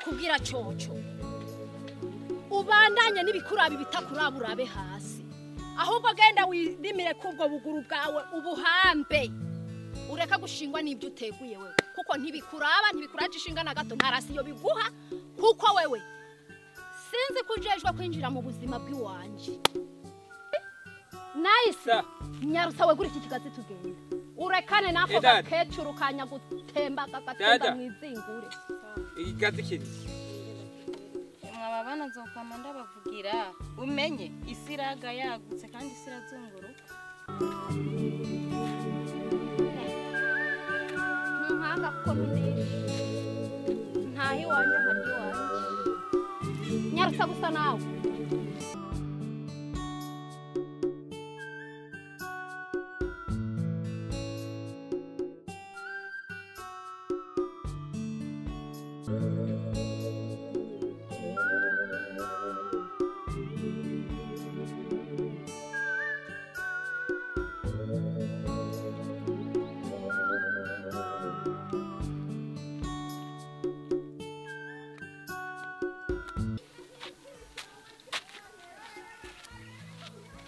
Icyo ndakubwira coco, ubandanye n'ibikurabi bitakuraba urabe hasi, ahubwo genda wirimire kubwo buguru bwawe ubuhambe, ureka gushingwa n'ibyo uteguye wewe, kuko ntibikuraba, ntibikuraje ishinga na gato, nta rasiyo biguha, kuko wewe sinzi kujejwe kwinjira mu buzima bw'iwanje. Nice, nyarusa wegura iki kigazi tugenda, urekane nako gakecuru kanya gutemba kagatemba mwizingure. Ikigazi kiri mwaba bana nzokwama ndabavugira umenye isi iraga yagutse kandi isi irazunguruka. Ntunkanga kuko ntunesha, ntaho iwanjye nkarya iwanjye. Nyarusa gusa nawe.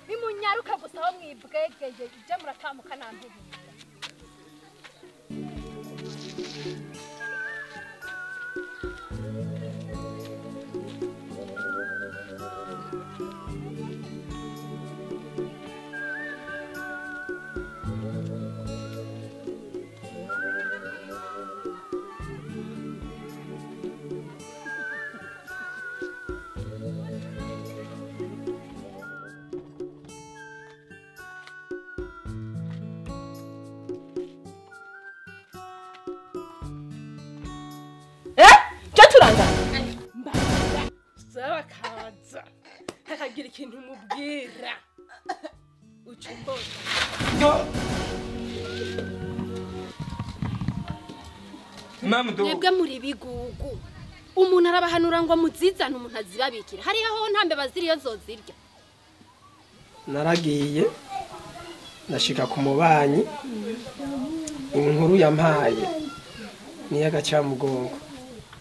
Bimunyaruka gusa aho mwibwegeye ibyo muratamuka nta ntubira. Kaza hakagira ikintu mubwira ucumbona. Mwebwe muri bigugu, umuntu arabahanura ngo muzizane, umuntu azibabikira. Hariho aho ntambe baziriyo zozirya. Naragiye nashika ku mubanyi, inkuru yampaye ni y'agacamugongo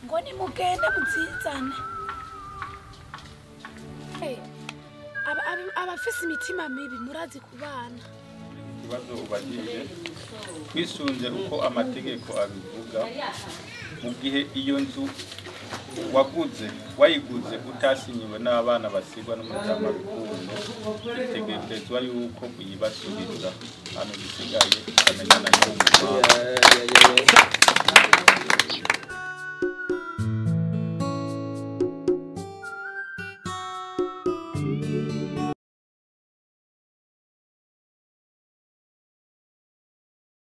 ngo nimugende muzizane. Abafise imitima mibi murazi kubana. Ikibazo ubajije twisunze uko amategeko abivuga, mu gihe iyo nzu waguze wayiguze utasinyiwe n'abana basigwa n'umuryango Rukundo, bitegerezwa yuko uyibasubiza hano bisigaye ukamenyana n'uwo.